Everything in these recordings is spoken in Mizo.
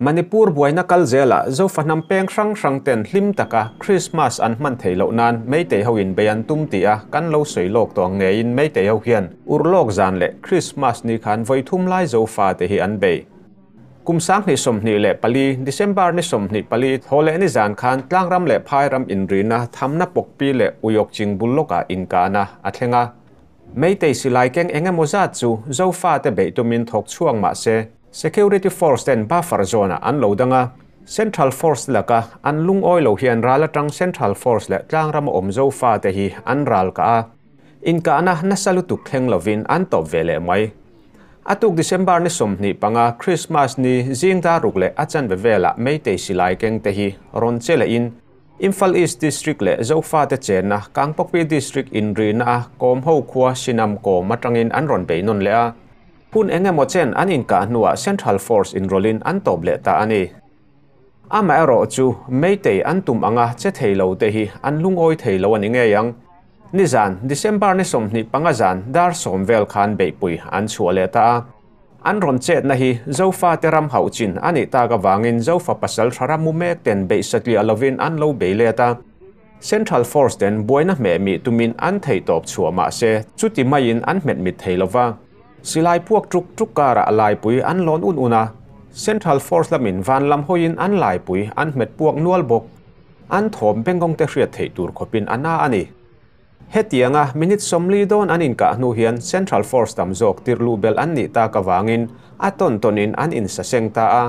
Manipur buaina kal zelah Zofa hnam peng hrang hrang ten hlim taka Krismas an hman theih loh nan Meitei ho in bei an tum tih a kan lo sawi lawk tawh ang ngeiin Meitei ho hian urlawk zan leh Krismas ni khan vawi thum lai Zofa te hi an bei. Kum 2024 December ni 24 thaw leh ni zan khan tlangram leh phairam inrina thamna pawkpi leh uyawk ching bul lawkah inkahna a thleng a. Meitei silai keng eng emaw zat chu Zofa te beih tumin thawk chhuak mah se Security force ten buffer zone ah an lo dang a, Central force laka an lungawi lo hian ral atang Central force leh tlangrama awm Zofa te hi an ral kah a, inkahna nasa lutuk thleng lovin an tawp ve leh mai. A tuk December ni 25 Christmas ni zing dar ruk leh a chanve velah Meitei silai keng te hi rawn che lehin Imphal East District leh Zofate chenna Kangpokpi District inrina a kawm ho khua Sinam kawm atangin an rawn bei nawn leh a. Hun eng emaw chen an inkah hnuah Central Force inrawlhin an tawp leh ta a ni. Amaherawh chu Meitei an tum anga che thei lo te hi an lungawi thei lo a ni ngei ang. Nizan, December ni 25 zan dar 10 vel khan beihpui an chhuah leh ta a. An rawn chetna hi Zofate ram hauh chin a nih tak avangin Zofa pasal tha ram mu mek ten beih satliah lovin an lo bei let a. Central Force ten buaina hmeh mih tumin an theihtawp chhuah mah se chuti maiin an hmet mit thei lova. Silai puak tuk tuk karah laipui an lawn un un a, Central Force lamin van lam hawiin an laipui an hmet puak nual bawk. An thawm bengawng te hriat theih tur khawpin a na a ni. Hetianga minute 40 dawn an inkah hnu hian Central Force tam zawk tirhluh belh an nih tak avangin a tawn tawnin an insaseng ta a.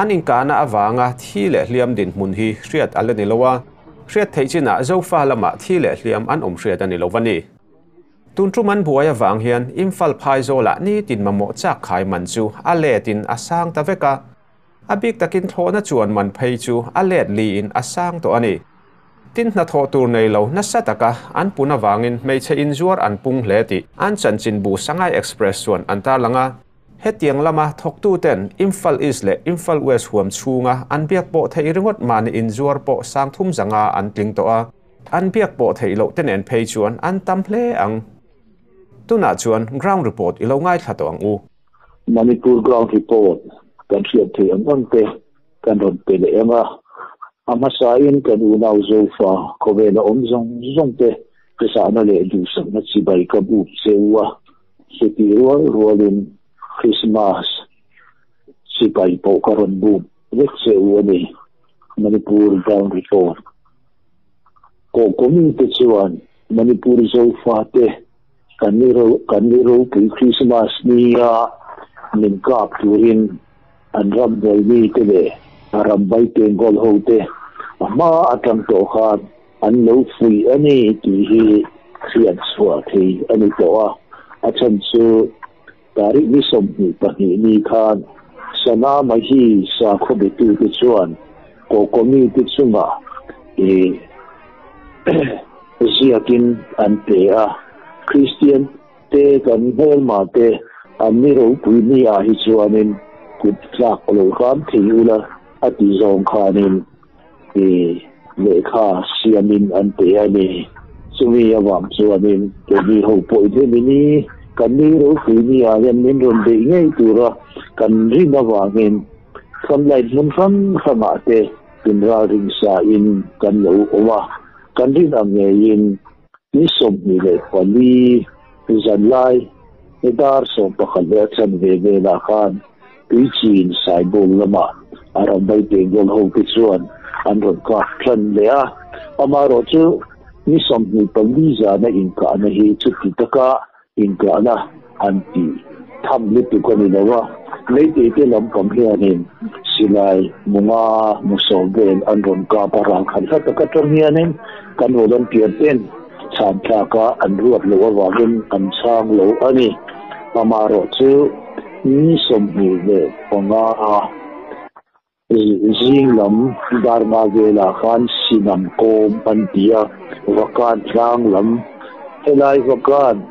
An inkahna avanga thi leh hliam dinhmun hi hriat a la ni lo a, hriat theih chinah Zofa lamah thi leh hliam an awm hriat a ni lo a ni. Tun tum an buai avang hian Imphal phai zawlah nitin mamawh chak khai man chu a letin a sang ta vek a. A bik takin thlawhna chuan man phei chu a let liin a sang tawh a ni. Tin hna thawh tur nei lo nasa taka an pun avangin hmeichhe inzuar an pung hle tih an chanchin bu Sangai Express chuan an tarlang a. Hetiang lama thawktu ten Imphal East leh Imphal West huam chhunga an biak pawh theih ringawt mahni inzuar pawh 300 an tling tawh a. An biak pawh theih loh te nen phei chuan an tam hle ang. Tunah chuan ground report i lo ngaithla tawh ang u. Manipur ground report kan hriat theih ang ang te kan rawn pe leh ang a. A hmasain kan unau Zofa khawvela awm zawng zawng te ka zahna leh duhsakna chibai ka buk cheu a. Chuti rual rualin Christmas chibai pawh ka rawn buk vek cheu a ni. Manipur ground report. Ko komi te chuan Manipur Zofa te kan ni ropui Christmas ni a min kap turin an ram hnuai mi te leh ram bai tengkawl ho te a hma atang tawh khan an lo fui a ni tih hi hriat chhuah thei a ni tawh a. A chhan chu tarik ni 22 ni khan Sana Mahi sakhaw betu te chuan ko komi te chunga ziakin an pe a. Christian te kan hmelma te an ni ropui ni a hi chuanin kut tlak lo ram thei ula a ti zawng khanin lehkha siamin an pe a ni. Chumi awang chuanin keni ho pawh hemi kan ni ropui ni a hian min rawn beih ngei tura kan rin awangin sunlight hmun hrang hrangah te inral ring sa in kan lo awm a. Kan rin ang ngeiin ni 24 zanlai dar 11 leh chanve velah khan tuichin saibul lama a rambai tengkawl ho te chuan an rawn kap than leh a. Amaherawh chu ni 24 zana inkahna hi chuti taka inkahna an ti tham lutuk a ni lo a. Meitei te lampang hianin silai munga musawm vel an rawn kap a ral khat hla taka tang hianin kan volunteer ten chhan thlaka an ruat lo awangin an chhang lo a ni. Amaherawh chu ni 25 zing lam dar nga vela khan Sinam kawm an ti a. Vakan tlang lam helai Vakan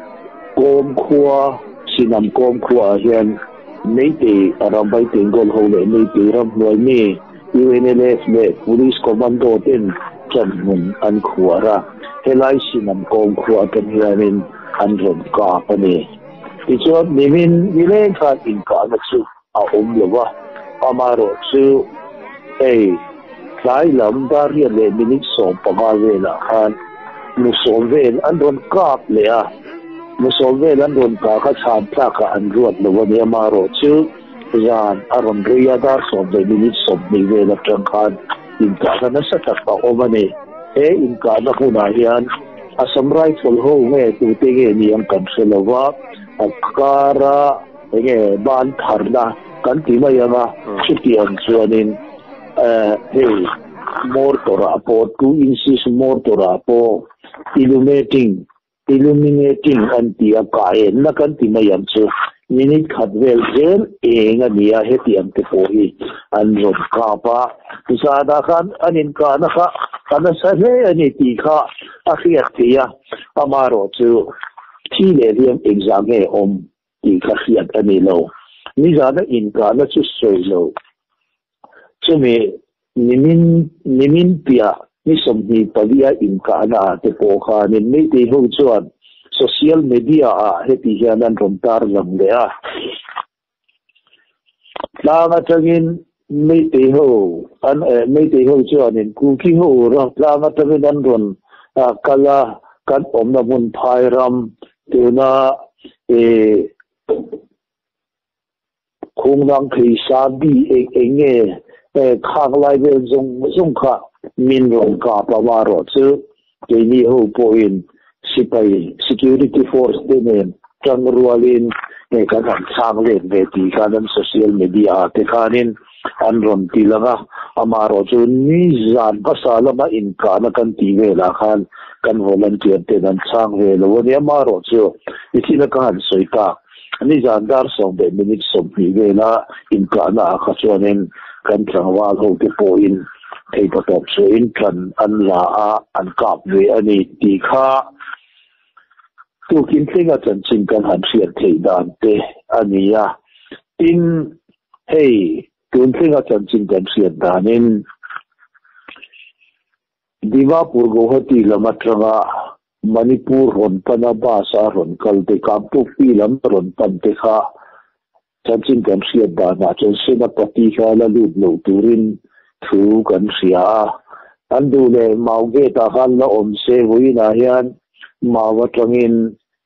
kawm khua Sinam kawm khua hian Meitei rambai tengkawl ho leh Meitei ram hnuai mi UNLF leh Police Commando ten chanhmun an khuar a. Helai Sinam kawm khua atang hianin an rawn kap a ni. Tichuan nimin nileng khan inkahna chu a awm lo a. Amaherawhchu hei tlai lam dar riat leh minute 15 velah khan nu sawm vel an rawn kap leh a, nu sawm vel an rawn kah kha chhan tlakah an ruat lo a ni. Amaherawhchu zan a rawn rei a, dar sawm leh minute 20 vel atang khan inkahna nasa tak a awm a ni. He inkahna hunah hian Assam Rifle ho nge tute nge ni ang kan hre lo va, a kara enge ban tharna kan ti mai ang a, chutiang chuanin hei mortar ah pawh 2 inches mortar ah pawh illuminating illuminating an ti a, kah enna kan ti mai ang chu minute khat vel zel eng a ni a, heti ang te pawh hi an rawn kap a, zanah khan an inkahna kha a nasa hle a ni tih kha a hriat theih a, amaherawhchu thi leh hliam engzah nge awm tih kha hriat a ni lo. Nizana inkahna chu sawi lo. Chumi nimin nimin piah ni 24 a inkahna ah te pawh khanin Meitei ho chuan social media ah heti hian an rawn tarlang leh a. Tlang atangin Meitei ho an Meitei ho chuanin Kuki ho ram tlang atangin an rawn kal a, kan awmna hmun phai ram tuna Khungnang thei sa bi eng eng nge khang lai vel zawng zawng kha min rawn kap a, amaherawhchu keini ho pawhin sipai security force te nen tang rualin kan han chhang let ve tih khan an social media ah te khanin an rawn ti lang a, amaherawhchu ni zan hmasa lama inkahna kan tih velah khan kan volunteer ten an chhang ve lo a ni, amaherawhchu i thil a ka han sawi tak. Nizan dar sawm leh minute 20 vela inkahna ah kha chuanin kan tlangval ho te pawhin theipatawp chhuahin tan an la a, an kap ve a ni tih kha tukin tlenga chanchin kan han hriat theih dan te a ni a. Tin, hei tun tlenga chanchin kan hriat danin Dimapur Guwahati lam atanga Manipur rawn pana bus a rawn kal te, Kangpokpi lam rawn pan te kha chanchin kan hriat danah chuan Senapati kha la lut loh turin thu kan hria a. An duh leh Mau gate ah khan la awm se, vawiinah hian Mau atangin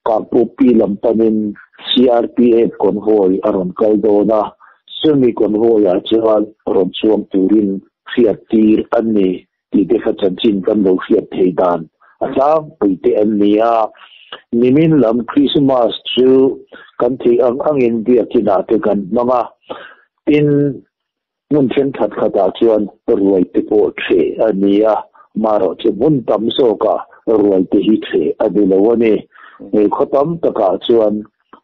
Kangpokpi lam panin CRPF convoy a rawn kal dawn a, chumi convoy ah chuan rawn chuang turin hriat tir an ni. Tih te kha chanchin kan lo hriat thei dan a tlangpui te an ni a. Nimin lam Krismas chu kan theih ang angin biakinah te kan hmang a, tin hmun thenkhat khatah chuan ruai te pawh thleh a ni a, marawh chu hmun tam zawkah ruai te hi thleh a ni lo a ni. Khaw tam takah chuan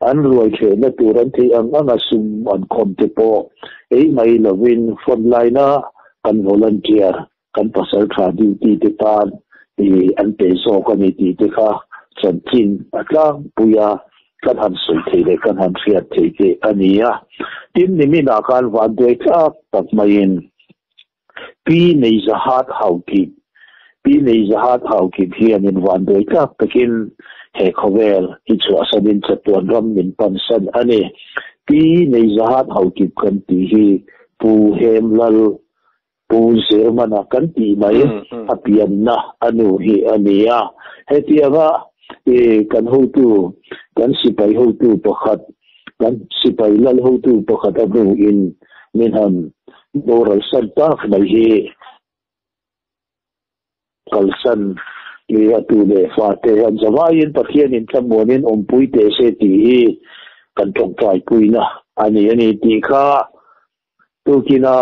an ruai thlehna tur an theih ang anga sum an khawm te pawh ei mai lovin frontline a kan volunteer kan pasal tha duty te tan an pe zawk a ni tih te kha chanchin a tlangpui a, kan han sawi thei leh kan han hriat thei te a ni a. Tin, niminah khan vanduai tlak tak maiin Pi Neizahat Haukip, Pi Neizahat Haukip hianin vanduai tlak takin he khawvel hi chhuahsanin chatuan ram min pansan a ni. Pi Neizahat Haukip kan tih hi Pu Hemlal, Pu Zirmana kan tih mai a pianna a nu hi a ni a. Hetianga kan hotu, kan sipai hotu pakhat, kan sipai lal hotu pakhat a hnuin min han boral san tak mai hi kalsan a tu leh fate an zavaiin Pathianin thlamuanin awmpui teh se tih hi kan tawngtaipuina a ni a ni tih kha tukina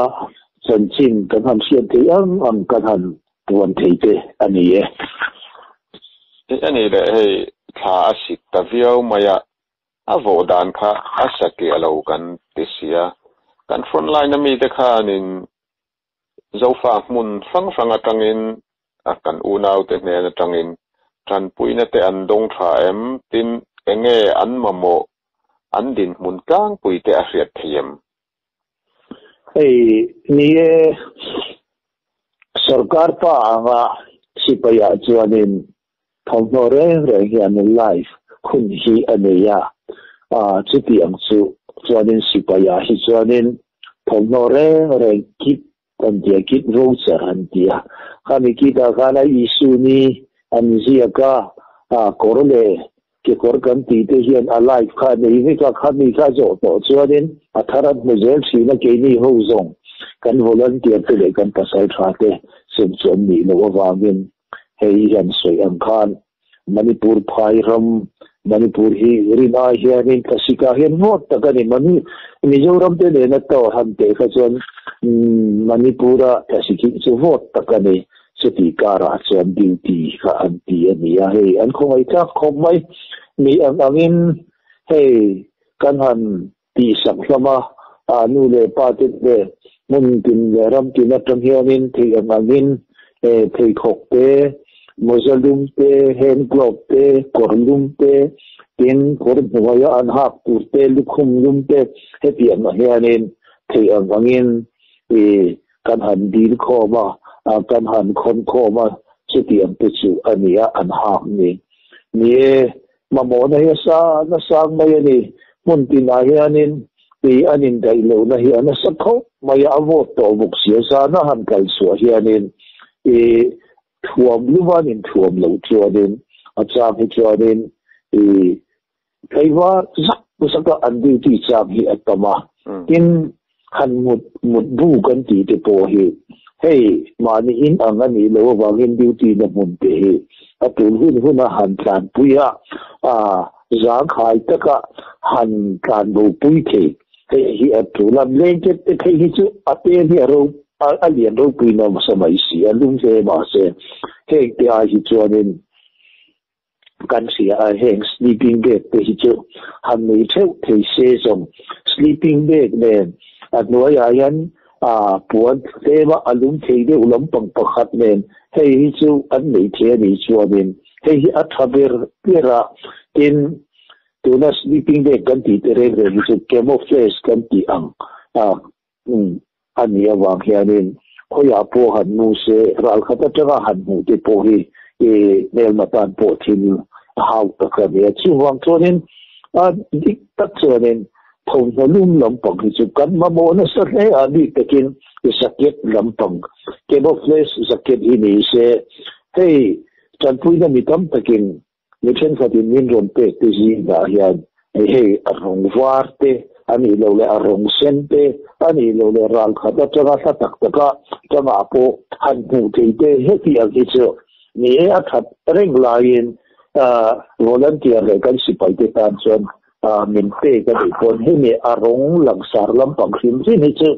chanchin kan han hriat theih ang ang kan han puan thei te a ni e. A ni leh hei thla a sik ta viau mai a, A vawh dan kha a satliah lo kan ti sia. Kan frontline a mite khanin Zofa hmun hrang hrang atangin a kan unaute hnen atangin tanpuina te an dawng tha em? Tin, enge an mamawh an dinhmun tlangpui te a hriat thei em? Hei ni e, sorkar pa anga sipaiah chuanin Thawmhnaw reng reng hian live hun hi a nei a, chuti ang chu chuanin sipaiah hi chuanin Thawmhnaw reng reng kit an tia, kit voucher an tia. Khami kit ah khan a issue ni an ziak a, a kawr leh kekawr kan tih te hian a life kha a nei vek a, khami kha zawh tawh chuanin a thar an hmu zel thin a, keini ho zawng kan volunteer te leh kan pasal tha te sem chu an nih loh avangin hei hian sawi ang khan Manipur phai ram, Manipur hi rin ai hianin thlasik ah hian vawt tak a ni. Mani, Mizoram te nena to han teh kha chuan Manipur a thlasik hi chu vawt tak a ni. Chuti karah chuan duty kha an ti a ni a, hei an khawngaihthlak khawp mai. Mi ang angin hei kan han tihsak hlawm a, a nu leh pa te leh hmun tin leh ram tin atang hianin theih ang angin pheikhawk te, mawza lum te, hand glove te, kawr lum te, tin kawr hnuaia an hak tur te, lukhum lum te hetiang ah hianin theih ang angin kan han dil khawm a, kan han khawn khawm a, chutiang te chu a ni a an hak ni. Ni e, Mamawhna hi a sa nasa ang mai a ni. Hmun tinah hianin tui an indaih lohna hi a nasa khawp mai a, a vawt tawh bawk si a, zana han kal chhuah hianin i thuam luva an inthuam loh chuanin a chang hi chuanin i tlaivar zak zaka an duty chang hi a tam a. Tin, han mut mut bu kan tih te pawh hi hei mahni in ang a nih loh avangin duty na hmun te hi a tul hun huna han tlanpui a, a zangkhai taka han tlanbo pui thei hei hi a tul a, blanket te phei hi chu a pen hi a ro a lian ropui nasa mai si a, lum hle mahse heng te ai hi chuanin Kan hria a, heng sleeping bag te hi chu han nei theuh thei se zawng. Sleeping bag nen a hnuaiah hian a puan tlem a, a lum thei deuh lampang pakhat nen hei hi chu an nei thei a nih chuanin hei hi a tha ber ber a. Tin, tuna sleeping bag kan tih te reng reng hi chu camouflage kan tih ang a a nih avang hianin khawiah pawh han mu se, ralkhat atanga han hmuh te pawh hi i hmelma tan pawh thil a hau tak a ni a. Chuvang chuanin a dik tak chuanin thawmhnaw lum lampang hi chu kan mamawh nasa hle a, bik takin jacket lampang, camouflage jacket hi ni se, hei tanpuina mi tam takin Mi thenkhatin min rawn pek te zingah hian hei a rawng var te a nih loh leh a rawng sen te a nih loh leh ral khat atanga hla tak taka tangah pawh han hmuh thei te heti ang hi chu ni e a that reng laiin volunteer leh kan sipai te tan chuan min pek a nih pawn hemi a rawng langsar lampang hrim hrim hi chu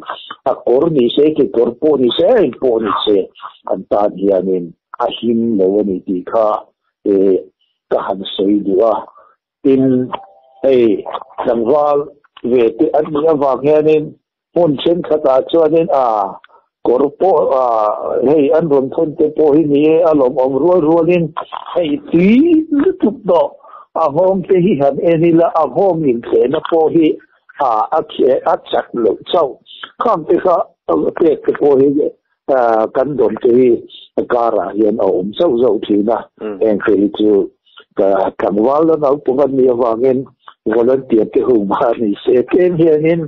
a kawr ni se kekawr pawh ni se engpawh ni se an tan hianin a him lo a ni tih kha eh ka han sawi duh a, tin hei tlangval ve te an nih avang hianin hmun thenkhatah chuanin a kawr pawh a hei an rawn thawn te pawh hi ni e a lawmawm rual rualin hei tui lutuk tawh a nghawng te hi han en ila a nghawng inthlehna pawh hi a a chat loh chauh khang te kha pek te pawh hi Kan dawn te hi karah hian a awm zauh zauh thin a, heng te hi chu ka tlangval la naupang an nih avangin volunteer te hum a ni se tlem hianin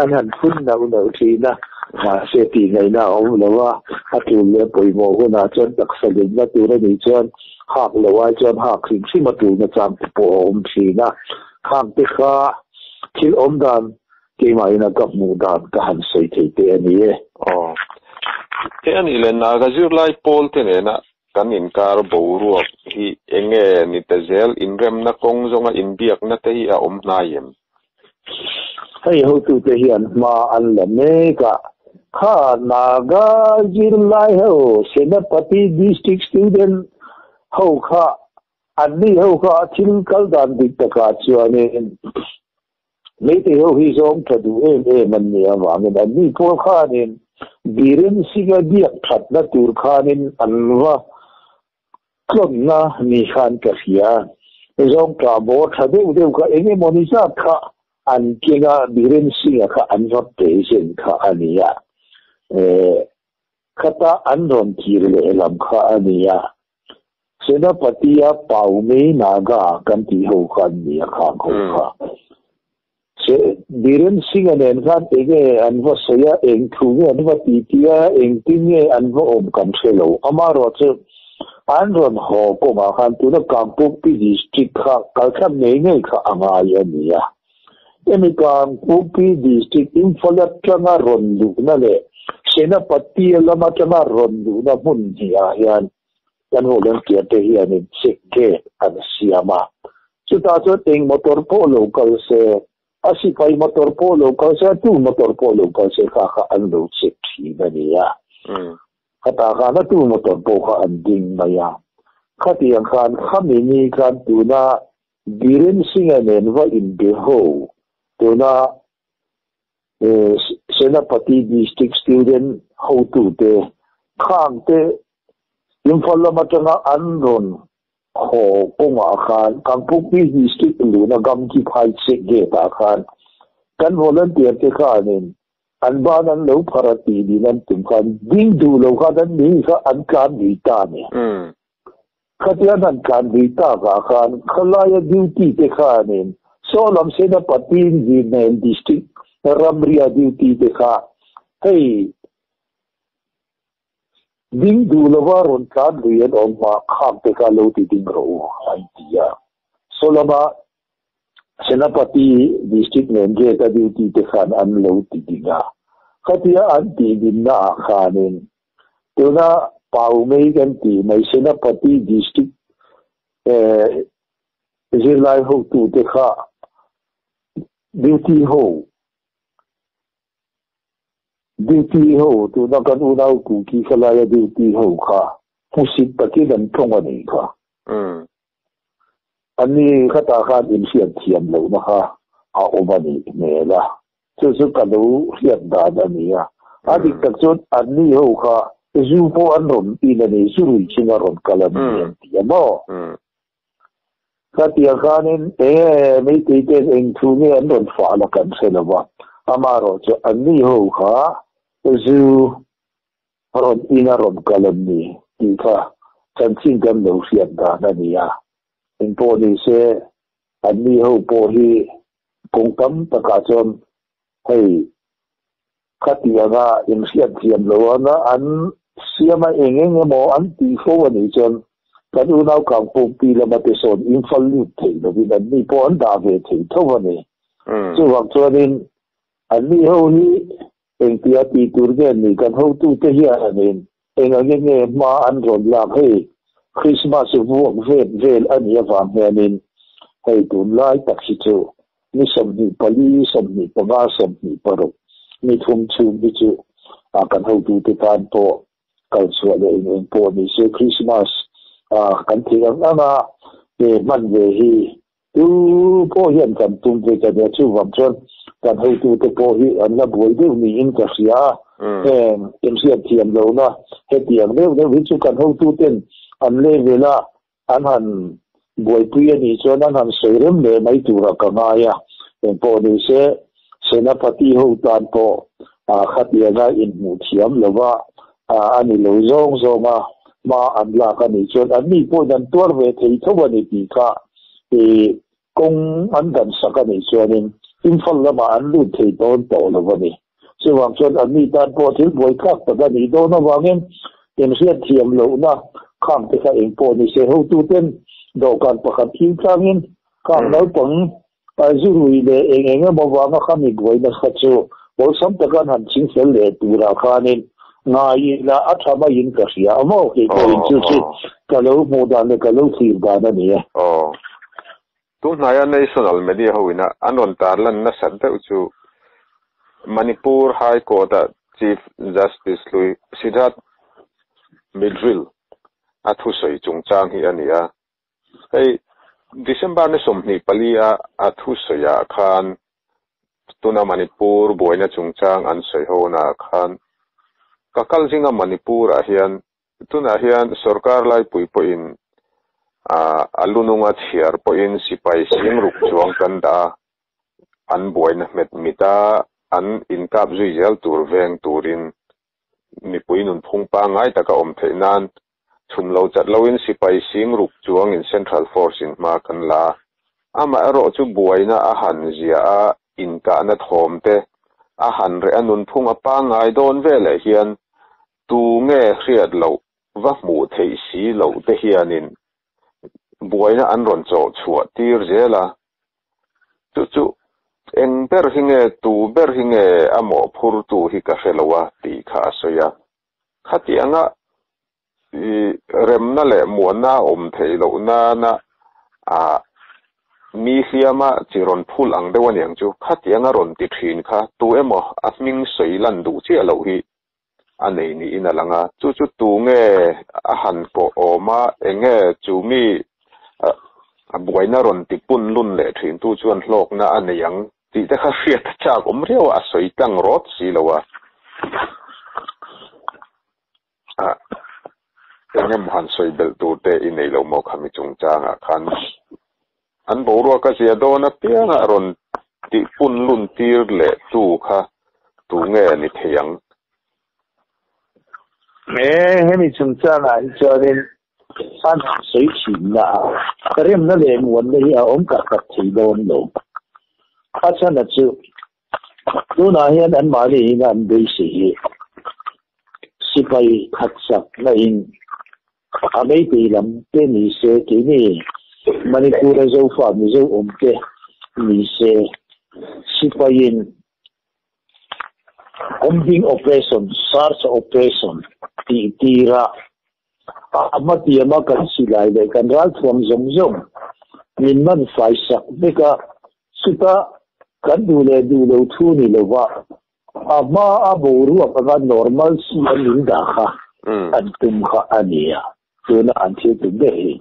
an han phun nauh nauh thin a, mahse tih ngaihna a awm lo a, a tul leh pawimawh hunah chuan taksa hlimna tur a nih chuan hak loh ai chuan hak hrim hrim a tulna chang te pawh a awm thin a, khang te kha thil awm dan Keimahin a ka hmuh dan ka han sawi thei te a ni e. Aw. He a nih leh Naga zirlai pawl te nena kan inkar boruak hi enge ni ta zel inremna kawng zawnga inbiakna te hi a awm hnai em? Hei hotute hian hma an la mek a, kha Naga zirlai ho Senapati District Student ho kha anni ho kha thil kal dan dik takah chuanin Meitei ho hi zawng tha duh em em an nih avangin an ni pawl khanin Biren Singh-a biak thatna tur khanin an va tlawnna ni khan ka hria. Zawng tah bawr tha deuh deuh kha eng emaw ni zat kha an keng a, Biren Singh-a kha an va present kha a ni a. Khata an rawn kir lehlam kha a ni a. Senapati-a Paumei Naga kan tih ho kha an ni a, khang ho kha. Biren Singh nen khan enge an va sawi a, eng thu nge an va titi a, engtin nge an va awm kan hre lo. Amaherawhchu an rawn haw kawngah khan tuna Kangpokpi District kha kalthlak ngei ngei kha a ngai a ni a. Hemi Kangpokpi District Imphal atanga rawn luhna leh Senapati lam atanga rawn luhna hmun hnihah hian kan volunteer te hianin check gate an siam a, chutah chuan eng motor pawh lo kal se, a sipai motor pawh lo kal se, a tu motor pawh lo kal se kha kha an lo check thin a ni a. Khatah khan a tu motor pawh kha an ding mai a. Khatiang khan khami ni khan tuna Biren Singh-a nen va inbe ho, tuna Senapati District Student hotute khangte Imphal lam atanga an rawn haw kawngah khan Kangpokpi District luhna Gamki Phai Check Gate ah khan kan volunteer te khanin an ban an lo phar a tih din an tum khan ding duh lo khan an ni kha an tlan lui ta a ni. Khatian an tlan lui takah khan khalaia duty te khanin saw lam Senapati nen District ramria duty te kha hei Ding duh lova rawn tlan lui an awm hma khak te kha lo ti ding rawh u a inti a. Saw lama Senapati District nen gate a duty te khan an lo ti ding a. Khatia an tih dinna ah khanin tuna Pau Mei kan tih mai Senapati District zirlai hotute kha duty ho Duty ho, tuna kan unau Kuki khalaia duty ho kha hmusit takin an tawng a nih kha. Ani khatah khan inhriat thiam lohna kha a awm a nih hmel a, chu chu ka lo hriat dan a ni a. A dik tak chuan anni ho kha zu pawh an rawn in a ni, zu rui chunga rawn kal a ni an ti a maw? Khatiang khanin enge meitei ten eng thu nge an rawn fah la kan hre lo va, amaherawh chu anni ho kha zu rawn in a rawn kal an ni tih kha chanchin kan lo hriat dan a ni a. Engpawh ni se anni ho pawh hi kawng tam takah chuan hei khatianga inhriat thiam lo anga an siam a eng eng emaw an tih fo a nih chuan kan unau Kangpokpi lama te sawn Imphal lut theih lovin an ni pawh an dah ve thei tho a ni. Chuvang chuanin an ni ho hi engtia tih tur nge ni kan hotute hianin eng ang enge hma an rawn lak hei Christmas vuak vet vel a nih avang hianin hei tunlai tak hi chu Ni 24, 25, 26, ni thum chhung hi chu kan hotute tan pawh kal chhuah leh eng eng pawh ni se Christmas kan theih ang anga hman ve hi tu pawh hian kan tum ve ta nia. Chuvang chuan kan hotute pawh hi an la buai deuh niin ka hria a, heng inhriat thiam lohna hetiang deuh deuh hi chu kan hotuten an level a An han buaipui a nih chuan an han sawi rem leh mai turah ka ngai a, engpawh ni se Senapati ho tan pawh khatianga inhmuh thiam lova a ni lo zawng zawnga hma an lak a nih chuan anni pawhin an tuar ve thei tho a ni tih kha kawng an dan sak a nih chuanin Imphal lamah an lut thei dawn tawh lo a ni. Chuvang chuan anni tan pawh thil buaithlak tak a nih dawn avangin inhriat thiam lohna khang te kha eng pawh ni se hotuten dawhkan pakhat thil tlangin khang naupang zu rui leh eng eng emaw vanga khami buaina kha chu awlsam taka an han ching fel leh turah khanin ngai ila a tha maiin ka hria a maw kei pawhin chu chu ka lo hmuh dan leh ka lo thlir dan a ni e. Aw. Tunhnaia National Media hoina an rawn tarlan nasat deuh chu Manipur High Court-a Chief Justice hlui Siddharth Midril a thusawi chungchang hi a ni a. Hei December ni 24 a a thusawiah khan tuna Manipur buaina chungchang an sawi honaah khan ka kal zinga Manipur-ah hian Tunah hian sorkar laipui pawhin a lununga chhiar pawhin sipai singruk chuang kan dah a, an buaina hmet mit a, an inkap zui zel tur veng turin mipui nunphung pangngai taka awm theih nan chhum lo chat loin sipai singruk chuangin Central Force in hma kan la a. Amaherawhchu buaina a han zia a. Inkahna thawm te a han reh a nunphung a pangngai dawn veleh hian tu nge hriat loh va hmuh theih si loh te hianin buaina an rawn chawh chhuah tir zel a. Chu chu eng ber hi nge tu ber hi nge a mawhphurtu hi ka hre lo a tih kha a sawi a. Khatianga remna leh muanna a awm theih loh nana ah mi hliama chi rawn phul ang deuh a niang chu. Khatianga rawn ti thin kha tu emaw a hming sawi lan duh chiah loh hi a nei niin a lang a. Chu chu tu nge a han kawh awm a, enge chu mi a buaina rawn ti pun lun leh thin tu chuan hlawkna a nei ang tih te kha hriat a chak awm riau a, a sawi tlang rawt si lo a. Ah, eng emaw han sawi belh tur te i nei lo maw khami chungchangah khan an boruak a zia dawn apianga rawn tih pun lun tir leh tu kha tu nge ni thei ang? E, hemi chungchangah hi chuanin an han sawi thin na a, remna leh muanna hi a awm tak tak thei dawn lo. A chhan a chu Tunah hian anmahni in an beisei hi sipai khat sak na in a meitei lam te ni se keini Manipur a Zofa Mizo awm te ni se sipai in combing operation, search operation tih tir a a hmatiam a kan silai leh kan ralthuam zawng zawng min man fai sak vek a, chutah kan duh leh duh lo thu ni lova a hma a boruak anga normal si a min dah kha an tum kha a ni a, tuna an thil tum ber hi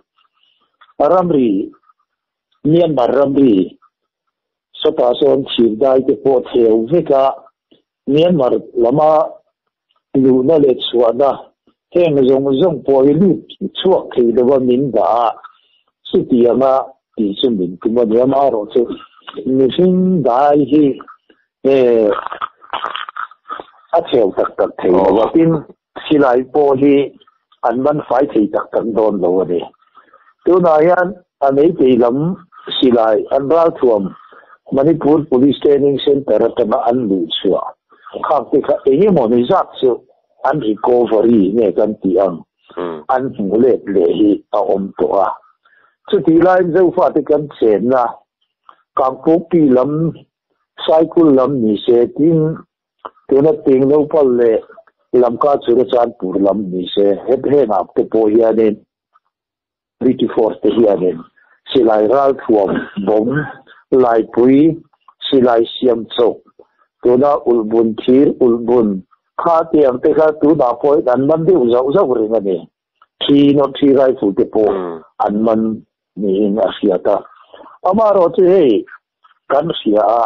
ramri Myanmar ramri sawtah sawn thir dai te pawh theu vek a, Myanmar lama luhna leh chhuahna heng zawng zawng pawh hi lut chhuak thei lova min dah a, chutianga tih chu min tum a ni. Amaherawhchu mihring dai hi a theu tak tak thei lo a, tin silai pawh hi an man fai thei tak tak dawn lo a ni. Tunah hian a meitei lam silai an ralthuam Manipur Police Training Centre atanga an luh chhuah khak te kha eng emaw ni zat chu an recovery nge kan tih ang an hmuh let leh hi a awm tawh a. Chutih laiin Zofate kan chenna Kangpokpi lam Saikul lam ni se tin Tuna ting naupang leh Lamka Churachandpur lam ni se het hengah te pawh hianin Duty Force te hianin silai ralthuam bawm, laipui, silai siam chawp, tuna ulhbun thir ulhbun kha tiang te kha tunah pawhin an man deuh zauh zauh reng a ni. Thi not thi rifle te pawh an man niin a hriat a. Amaherawhchu hei Kan hria a,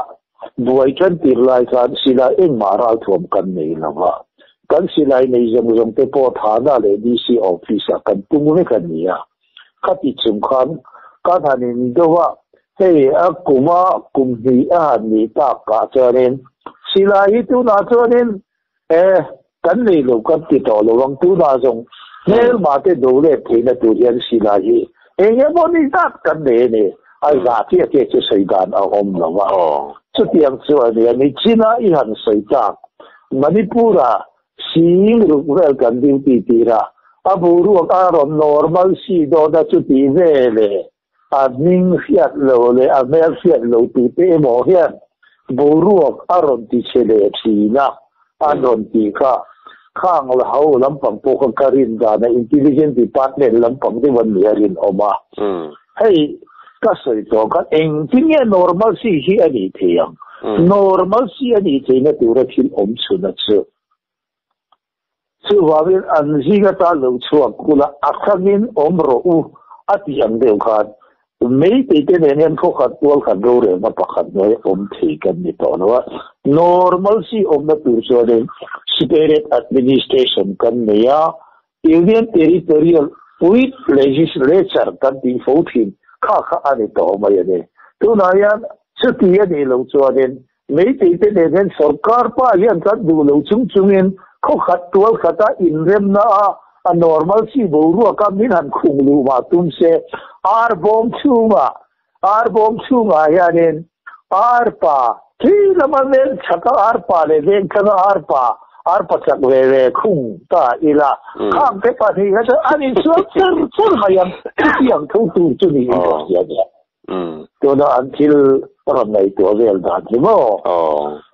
buai tan tir lai khan silai engmah ralthuam kan nei lo va, kan silai nei zawng zawng te pawh Thana leh DC office ah kan tung vek a ni a. Khati chung khan kan han in deuh a, hei a kum a kum hnih a han nih tak ah chuanin silai hi tunah chuanin e kan nei lo kan ti tawh lo ang, tunah zawng hmelma te do let theihna tur hian silai hi eng emaw ni zat kan nei a ni, a zah chiah chiah chu sawi dan a awm lo a. Chutiang chu a nia, nichina i han sawi tak Manipur-a sing ruk vel kan duty tir a, a boruak a rawn normal si dawn a chuti veleh a hming hriat lo leh a hmel hriat lo tute emaw hian boruak a rawn ti chhe leh thin a, an rawn tih kha khang la ho lampang pawh kha ka rin dan a, intelligence department lampang deuh an nih a rinawm a. Hei ka sawi tawh khan engtin nge normalcy hi a nih thei ang? Normalcy a nih theihna tura thil awm chhun a chu. Chuvangin an zing ata lo chhuak kula a hrangin awm rawh u a tih ang deuh khan Meitei te nen hian khawkhat tual khat rorelna pakhat hnuai awm thei kan ni tawh lo a. Normalcy awmna tur chuanin separate administration kan nei a, Union Territorial with Legislature kan tih fo thin kha kha a ni tawh mai a ni. Tunah hian chuti a nih loh chuanin Meitei te nen hian sorkar pa hian kan duh lo chung chungin khawkhat tual khata inremna a a normal chi boruaka min han khung luh mah tum se ar bawm chhungah ar bawm chhungah hianin ar pa. Thi lama veng chhaka arpa leh veng thlanga arpa arpa chak ve ve khung ta ila khang te pahnih kha chuan an insual char char mai ang chutiang tho tur chu niin ka hria nia. Tuna an thil rawn ngaihtuah vel dan hi maw?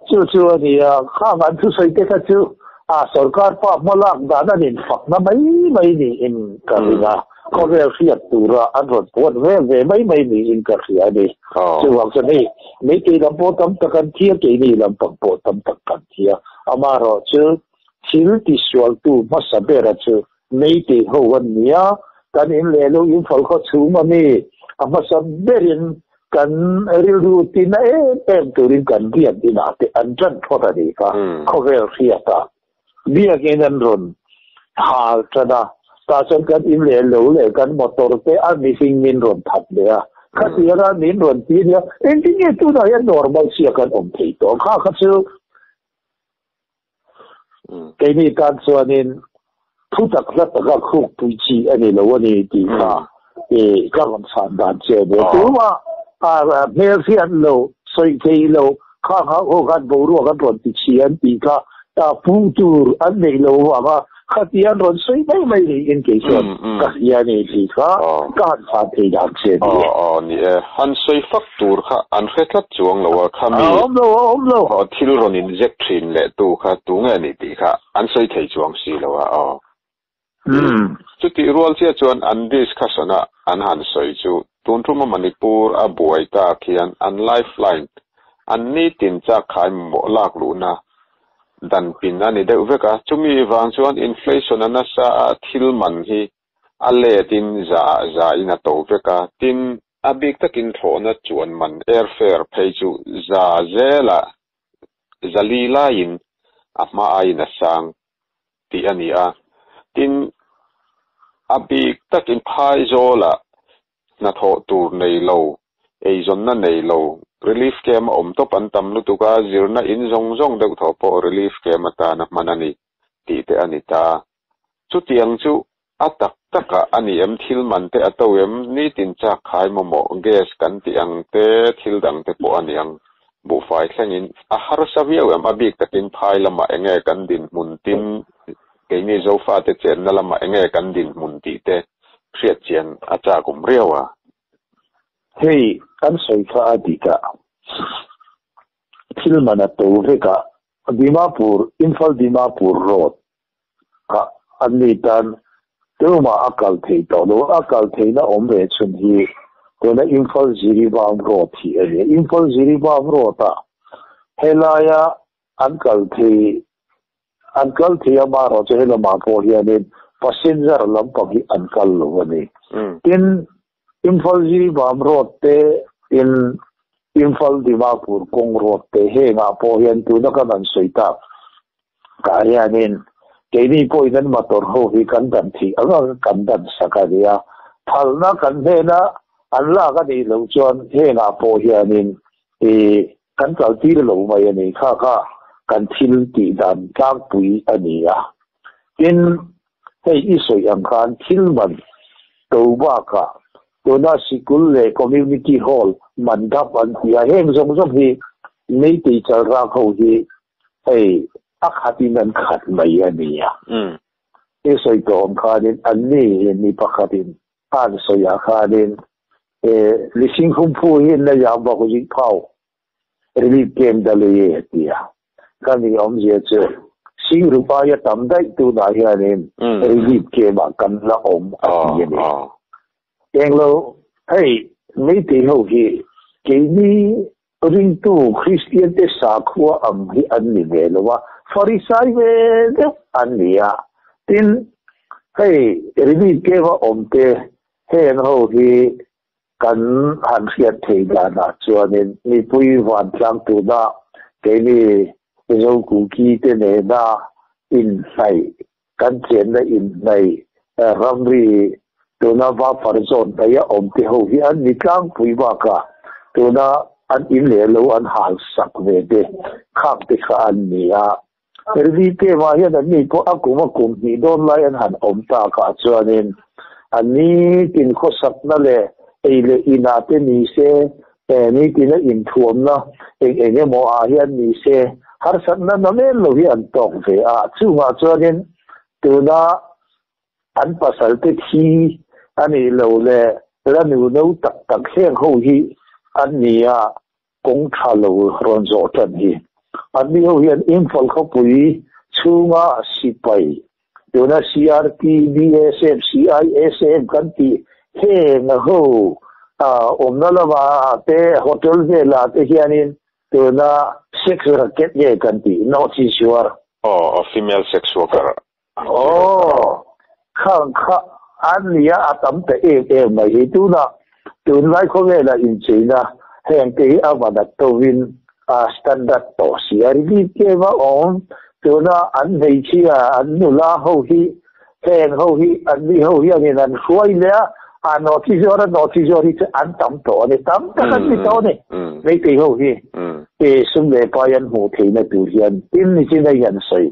Chu chu a nia, khang an thusawi te kha chu a sorkar pa hma lak dan an infakna mai mai niin ka ring a, khawvel hriat tura an rawn puan vel ve mai mai niin ka hria a ni. Chuvang chuan hei Meitei lam pawh tam tak an thi a, keini lampang pawh tam tak kan thi a, amaherawh chu thil tisualtu hmasa bera chu Meitei ho an ni a, kan in leh lo Imphal khaw chhung a mi a hmasa berin kan rilru tina em em turin kan biak inah te an tan phawt a nih kha, khawvel hriata biakin an rawn hal tan a, tah chuan kan in leh lo leh kan motor te a mihring min rawn that leh a, khatianga min rawn ti a nia, engtin nge tunah hian normal sia kan awm thei tawh kha kha chu Keini tan chuanin thu tak hla taka khukpui chi a ni lo a ni tih kha ka rawn chhan dan che a nia. Tumah hmel hriat lo, sawi thei lo, khang ho khan boruak an rawn ti chhi an tih kha puh tur an neih lo vanga khati an rawn sawi mai mai niin kei chuan ka hria a ni tih kha ka han chhan thei dan che a ni e. Aw ni e, han sawi fak tur kha an hre tlat chuang lo a, khami. A awm lo, a awm lo. Aw thil rawn inzek thin leh tu kha tu nge ni tih kha an sawi thei chuang si lo a, aw. Chutih rual chiah chuan an discussion a an han sawi chu tun thuma Manipur a buai tak hian an lifeline an nitin chak khai mamawh lak luhna dan pin a ni deuh vek a, chumi vang chuan inflation a nasa a thil man hi a let in za za in a to vek a, tin, a bik takin thlawhna chuan man airfare phei chu za zela zali laiin a hma aiin a sang tih a ni a, tin, a bik takin phaizawlah hnathawh tur nei lo, eizawnna nei lo, relief camp a awm tawp an tam lutuk a, zirna in zawng zawng deuh thaw pawh relief camp atana hman a ni tih te a ni ta. Chutiang chu a tak takah a ni em, thil man te a to em, nitin chak khai mamawh gas kan tih ang te, thil dang te pawh a ni ang. Buhfai thlengin a harsa viau em, a bik takin phai lamah enge kan dinhmun tin, keini Zofate chenna lamah enge kan dinhmun tih te hriat chian a chak awm riau a. Hei kan sawi kha a dik a, thil man a to vek a, Dimapur, Imphal Dimapur road kha an ni tan tumah a kal thei tawh lo, a kal theihna awm ve chhun hi tuna Imphal Jiribam road hi a ni. Imphal Jiribam road ah helaia an kal thei an kal thei a, amaherawhchu he lamah pawh hianin passenger lampang hi an kal lo a ni. Tin, Imphal Jiribam road te in Imphal Dimapur kawng road te hengah pawh hian tuna kan han sawi tak tah hianin keini pawhin an motor ho hi kan dan thih ang ang kan dan sak a nia. Phalna kan hnena an lak a nih loh chuan hengah pawh hianin ih kan kaltir lo mai a ni. Kha kha kan thil tih dan tlangpui a ni a. Tin, hei i sawi ang khan thil man to bakah tuna sikul leh community hall man dap an ti a, heng zawng zawng hi Meitei chalrak ho hi hei a khatin an khat mai a ni a. I sawi tawh ang khanin anni hi mi pakhatin a an sawiah khanin Lising Humphu hi na yam bawk zih phau relief camp da lei e a ti a. Ka ni awmzia chu Sing Rupaia tam daih tunah hianin relief camp ah kan la awm a ti a ni. Englo hei Meitei ho hi keini Ringtu Kristian te sakhua ang hi an ni ve lo a, Farisai ve deuh an ni a. Tin, hei relief camp a awm te heng ho hi kan han hriat thei danah chuanin mipui vantlang tuna keini Zokuki te nena inhnaih, kan chenna inhnaih ramri tuna buffer zone hnaih a awm te ho hi an ni tlangpui bakah tuna an in leh lo an hal sak ve te khak te kha an ni a. RVPM ah hian an ni pawh a kum a kum hnih dawn lai an han awm takah chuanin an nitin khawsakna leh ei leh inah te ni se Ni tina in thuam na eng eng emaw ah hian ni se harsatna namen lo hi an tawk ve a chungah chuanin tuna an pasal te thi ani lo le lanu no tak tak heng ho hi an nia kawng tha lo rawn zawh tan hi an ni ho hian Imphal khawpui chhunga sipai tuna CRP BSF CISF kan ti heng ho awmna lama te hotel vela te hianin tuna sex racket nge kan ti no chi suar. Oh, female sex worker. Oh, khang kha an nia atam te em em mai hi tuna tun lai khawvela in cheina heng te hi awanat towin a standard to si a ri ke wa om tuna an hmeichhia an nula ho hi heng ho hi an mi ho hi angin an hruai le a no chi zora no chi zori chu an tam to ani tam tak an ni to ni meitei ho hi e sum le pa yan hmu theina tur hian tin ni chin a hian sawi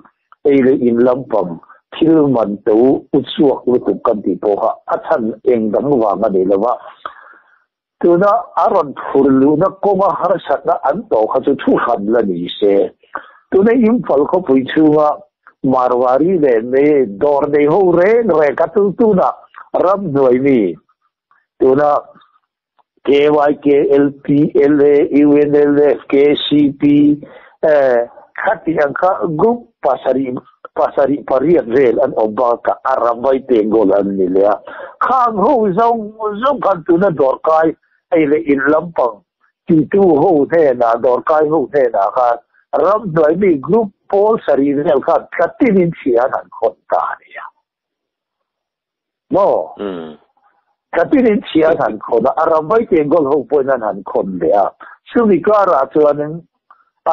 ei le in lampang thil man to uchuak lutuk kan ti pawh kha a chhan eng dang wang ani lova tuna a rawn phur luhna kawnga harsatna an tawh kha chu thu hran la ni se tuna Imphal khawpui chhunga Marwari leh me dawr nei ho reng reng kha chu tuna ram hnuai mi tuna KYK LPLA UNLF KCP khati ang kha group pasarih pasarih pariat vel an awm bakah a ramvai tengkawl an ni leh a khang ho zawng zawng khan tuna dawrkai ei leh in lampang titu ho hnenah dawrkai ho hnenah khan ram hnuai mi group pawl sarih vel khan tlatinin chhia an han khawn ta a ni a. Maw? Tlatinin chhia an han khawn a, a ramvai tengkawl ho pawhin an han khawn leh a. Chumi karah chuanin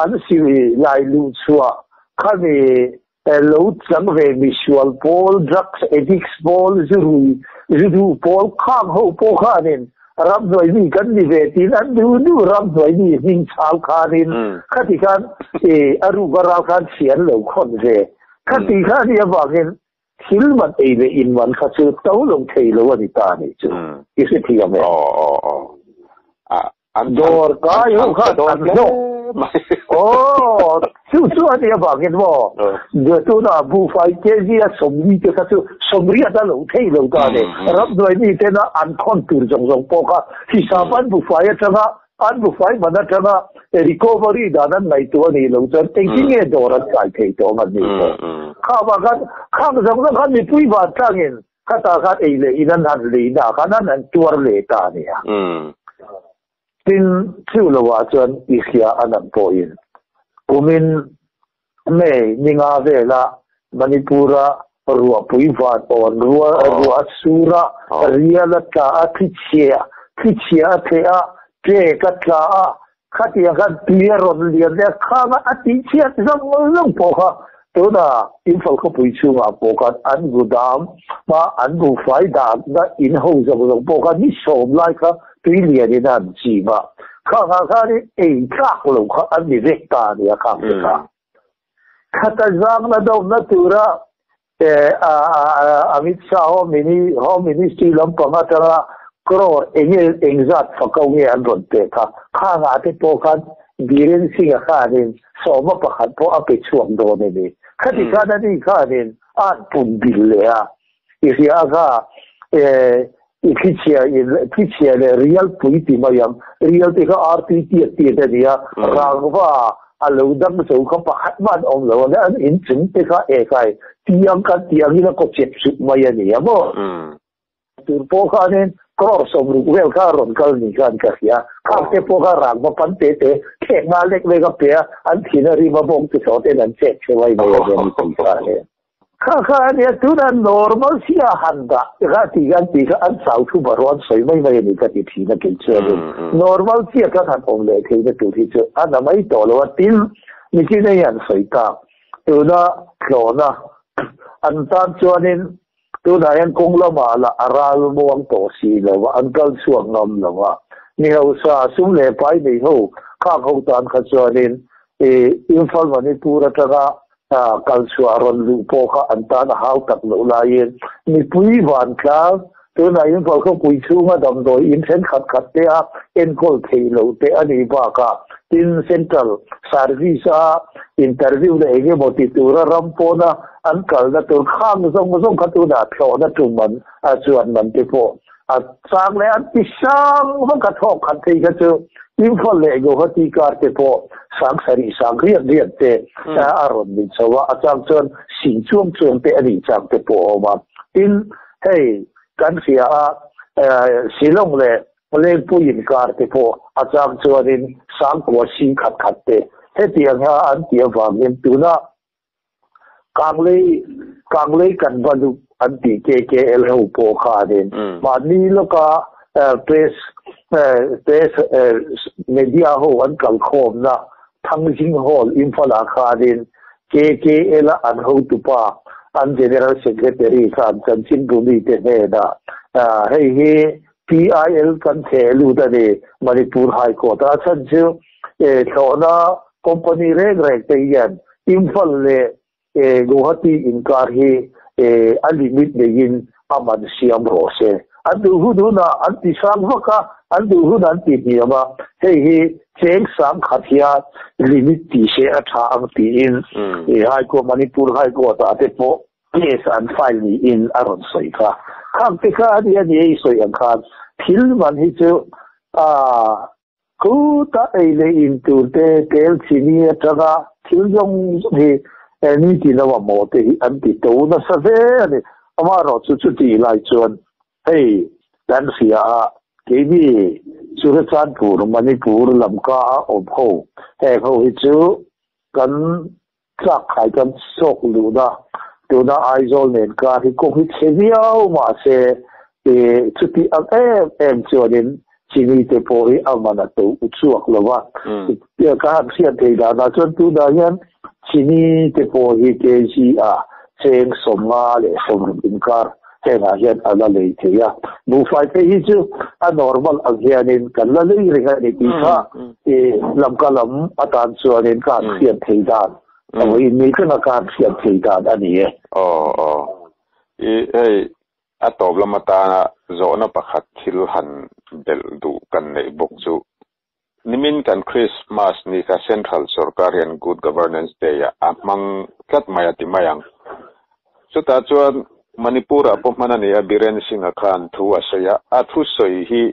an siri lai luh chhuah khami lo chang ve misual pawl, drugs addicts pawl, zu rui, zu duh pawl khang ho pawh khanin ram hnuai mi kan ni ve tiin an duh duh ram hnuai mi hming chhal khanin khati khan a ruk a ral khan chhia an lo khawn ve. Khati khan hi avangin thil man ei leh in man kha chu to lo thei lo a ni ta ni chu. I hre thiam em? Dawr kai ho khan an hlawk. Aw, chu chu a nih avangin maw, tuna buhfai kg a sawmli te kha chu sawmriat a lo thei lo ta a ni. Ramhnuai mi tena an khawn tur zawng zawng pawh kha hisap an buhfai atanga an buhfai man atanga recovery dan an ngaihtuah a nih loh chuan engtin nge dawr an kai thei tawh ang an nih pawh. Kha vang khan khang zawng zawng khan mipui vantlangin Khatah khan ei leh in an han leina khan an han tuar leh ta a nia. Tin, chu lovah chuan i hria an an pawhin kumin May ni nga vela Manipur-a ruahpui van awn rua ruah a sur a, rial a tla a, thlichhia thlichhia a thleh a, ṭek a tla a, Khatiang khan tui a rawn lian leh a khang a, a tihchhiat zawng zawng pawh kha tuna Imphal khawpui chhungah pawh khan an gudam hma an buhfai dahna in ho zawng zawng pawh khan ni sawm lai kha tui lianin a han chim a, khangah khanin ei tlak lo kha an ni vek ta a nia khang te kha. Khata zangna dawmna tura Amit Shah Home Ministry lampang atanga crore enge engzat fakau nge an rawn pek a, khangah te pawh khan Biren Singh-a khanin sawma pakhat pawh a pe chhuak dawn a ni. Khati khan ani khanin a han pum bil leh a, i hria a kha i thlichhia thlichhia leh rial pui ti mai ang, rial te kha RT tiat tiat a ni a, rangva a lo dang zo kha pakhat mah an awm lo a, an inchung te kha ekai tiang kan tih angin a kaw chep sup mai a ni a maw? Tur pawh khanin crore sawmruk vel kha a rawn kal ni khan ka hria, khang te pawh kha rangva pan te te thlek nga lek lek a pe a, an thin a rim a bawng te saw ten an chet che mai mai a nia ni tih kha a ni. Kha kha a nia tuna normal si a han dah kha ti khan ti kha an chau thu barawh an sawi mai mai a ni ka ti thin a kei chuanin normal chiah khan han awm leh theihna tur hi chu a na mai tawh lo a tin nichin hei han sawi tak tuna tlawhna an tan chuanin tunah hian kawng lamah lah a ral muang tawh si lo a an kal chhuak ngam lo a ni hausa sum leh pai nei ho khak ho tan kha chuanin Imphal Manipur atanga kal chhuah rawn luh pawh kha an tan a hau tak loh laiin mipui vantlang Tuna Imphal khawpui chhunga damdawi in thenkhat khat te a enkawl theih loh te a nih bakah tin Central Service a interview leh eng emaw ti tura ram pawna an kalna tur khang zawng zawng kha tunah thlawhna tum an a chuan man te pawh a chang leh an ti sang vak a thawk khat phei kha chu Imphal leh Guwahati kar te pawh sang sarih sang riat riat te a rawn ni chho a, a chang chuan sing chuang chuang te a nih chang te pawh a awm a. Tin, hei kan hria a, Shillong leh Lengpui inkar te pawh a chang chuanin sangkua sing khat khat te hetianga an tih avangin tuna Kanglei Kanglei kan va luh an tih KKL ho pawh khanin mahni lawka press press media ho an kalkhawmna Thangzing Hall Imphal-ah khanin KKL-a an hotupa an General Secretary khan chanchinbu mite hnenah hei hi PIL kan theh lut a ni Manipur High Court-a a chhan chu thlawhna company reng reng te hian Imphal leh Guwahati inkar hi a limit neiin a man siam rawh se. An duh hun hunah an ti sang vak a, an duh hun an ti hniam a, hei hi cheng sang khat hian limit tih se a tha ang tiin High Court, Manipur High Court-ah te pawh case an file niin a rawn sawi kha. Khang te kha a nia ni ei sawi ang khan thil man hi chu a Khuta ei leh in tur te, tel chini atanga thil zawng zawng hi ni ti lo a maw te hi an ti to nasa hle a ni. Amaherawh chu chutih lai chuan hei kan hria a, keini Churachandpur, Manipur, Lamka a awm ho, heng ho hi chu kan tlak khai kan sawk luhna tuna Aizawl nen kar hi kawng hi chhe viau mahse chutih ang em em chuanin chini te pawh hi a man a to uchhuak lo va. Ka han hriat thei danah chuan tunah hian chini te pawh hi kg ah cheng 55 inkar hengah hian a la lei thei a. Buhfai phei hi chu a normal ang hianin kan la lei reng a ni tih kha lamka lam atan chuanin ka han hriat thei dan a vawiin ni tlenga ka han hriat thei dan a ni e. Aw aw. I hei a tawp lam atana zawhna pakhat thil han belh duh kan neih bawk chu nimin kan Christmas ni kha Central sorkar hian Good Governance Day ah a hmang tlat mai a ti mai ang. Chutah chuan Manipur ah pawh hman a ni a, Biren Singh-a khan thu a sawi a, a thusawi hi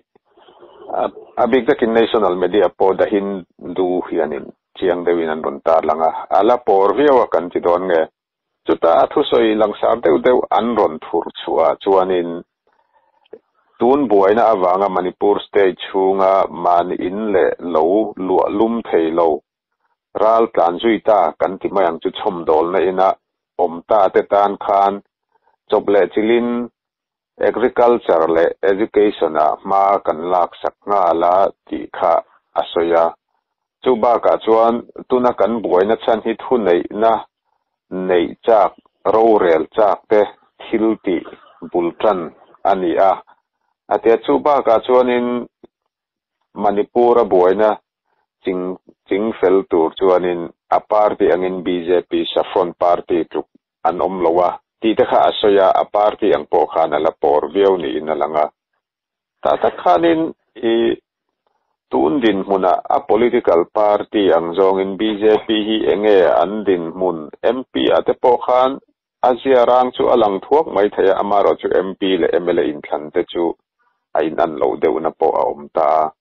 a bik takin National Media pawh The Hindu hianin chiang deuhin an rawn tarlang a, a la pawr viau a kan ti dawn nge. Chutah a thusawi langsar deuh deuh an rawn thur chhuah chuanin tun buaina avanga Manipur state chhunga mahni in leh lo luah lum thei lo ral tlan zui ta kan ti mai ang chu chhawmdawlna ina awm ta te tan khan chawp leh chilin Agriculture leh Education ah hma kan lak sak nghal a tih kha a sawi a. Chu bakah chuan tuna kan buaina chhan hi thuneihna neih chak, rorel chak te thil tih bul tan a ni a. A tia chu bakah chuanin Manipur a buaina ching ching fel tur chuanin a party angin bjp Saffron Party tluk an awm lo a tih te kha a sawi a, a party ang pawh khan a la pawr viau niin a lang a. Tah tak khanin i tun dinhmunah a political party ang zawngin bjp hi enge an dinhmun MP ah te pawh khan a zia rang chu a lang thuak mai thei a, amaherawh chu MP leh mla inthlan te chu a inan loh deuhna pawh a awm ta a.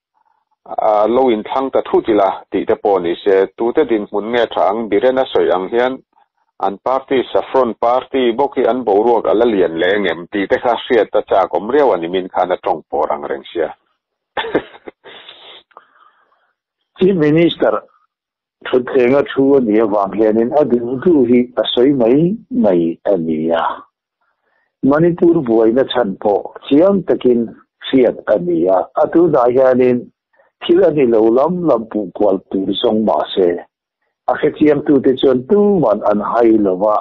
A lo inthlang ta thut ila tih te pawh ni se, tute dinhmun nge tha ang Biren a sawi ang hian an party Saffron party bawk hi an boruak a la lian leh engem tih te kha hriat a chak awm riau a ni min khan a tawng pawr ang reng sia. Chief Minister thutthlenga thu a nih avang hianin a duh duh hi a sawi mai mai a ni a. Manipur buaina chhan pawh chiang takin hriat a ni a, a tunah hianin thil a ni lo lam lam puh kual tur zawng mah se, a hrechiangtute chuan tuman an hai lo va,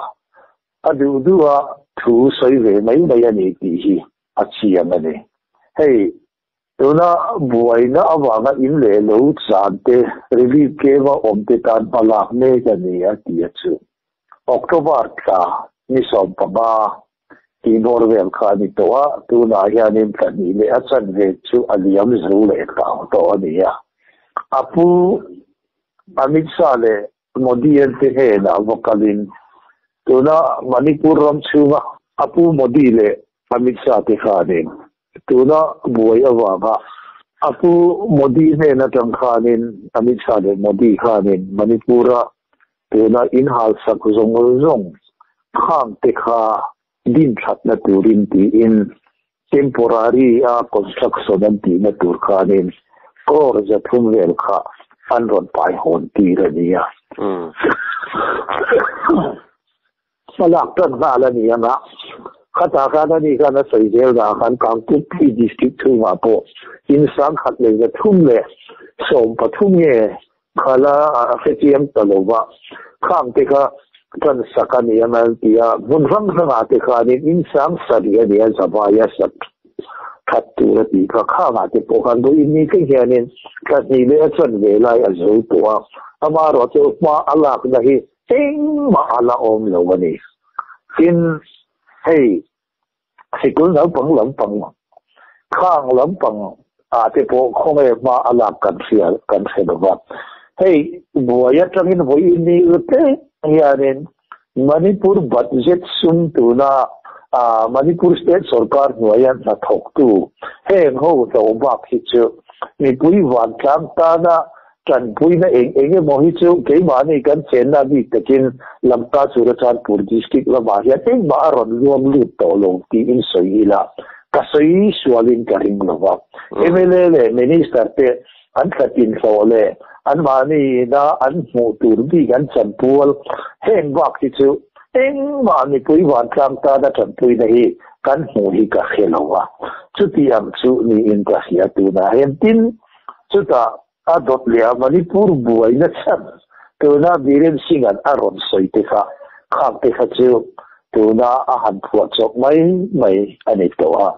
a duh duha thu sawi ve mai mai a ni tih hi a chiang a ni. Hei, tuna buaina avanga in leh lo chan te, relief camp-a awmte tan hmalak mek a ni a ti a chu. October thla ni 15. Tih bawr vel kha a ni tawh a, tunah hianin thla hnih leh a chanve chu a liam zo leh tlang tawh a ni a. A pu Amit Shah leh Modi an te hnenah va kalin tuna Manipur ram chhunga a pu Modi leh Amit Shah te khanin tuna buai avanga a pu Modi hnen atang khanin Amit Shah leh Modi khanin Manipur-a Tuna inhalsak zawng zawng khang te kha din thatna turin tiin temporary a construction an tihna tur khanin crore 300 vel kha an rawn pai hawn tir a nia. Hmalak tan nghal a ni anga khatah khan ani khan a sawi zel dah khan Kangpukpui district chhungah pawh in 1313 nge Khala a hrechiang ta lo va, khang te kha tan sak a ni ang an ti a, hmun hrang hrangah te khanin in 7000 a ni a, zavaia sak that tur a tih kha, khangah te pawh khan vawiin ni thleng hianin thla hnih leh a chanve lai a zo tawh a, amaherawh chu hma a lakna hi engmah a la awm lo a ni. Tin, hei Sikul naupang lampang, khang lampang ah te pawh khawnge hma a lak kan hria kan hre lo va. Hei buai atangin vawiin ni ute hianin Manipur budget sum tuna Manipur state sorkar hnuaia hnathawktu heng ho hlo bak hi chu mipui vantlang tana Tanpuina eng eng emaw hi chu keimahni kan chenna bik takin Lamka Churachandpur District lamah hian engmah a rawn luang lut tawh lo tiin sawi ila ka sawi sualin ka ring lo va. Mla leh Minister te an thlatin hlawh leh anmahni ina an hmuh tur bik an chanpual heng bak hi chu engmah mipui vantlang tana tanpuina hi kan hmuh hi ka hre lo va. Chuti ang chu niin ka hria tunah hian tin chutah A dawt leh a Manipur buaina chhan tuna Biren Singh-a'n a rawn sawi te kha khak te kha chu tuna a han phuah chawp mai mai a ni tawh a,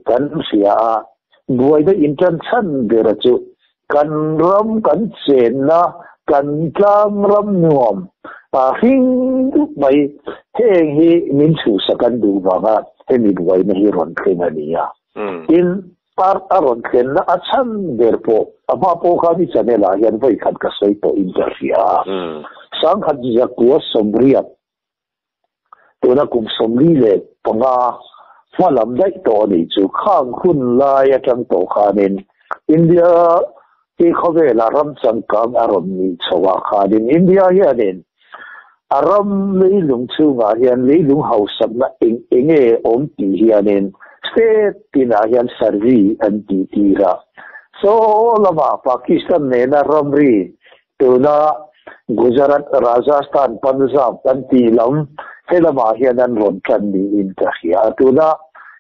kan hria a, buaina intan chhan bera chu kan ram kan chenna kan tlang ram nuam a hring dup mai heng hi min chhuhsak an duh vanga hemi buaina hi rawn thleng a ni a. Tin, Park a rawn thlenna a chhan ber pawh a hma pawh khan i channel ah hian vawi khat ka sawi tawh in ka hria a. 1980 tuna kum 45 hma lam daih tawh a nih chu. Khang hun lai atang tawh khanin India hi khawvela ram changkang a rawn nih chho ah khanin India hianin a ram leilung chhungah hian leilung hausakna eng enge awm tih hianin state tinah hian survey an tih tir a. Saw lamah Pakistan nena ramri tuna Gujarat, Rajasthan, Punjab an tih lam he lamah hian an rawn tan niin ka hria. Tuna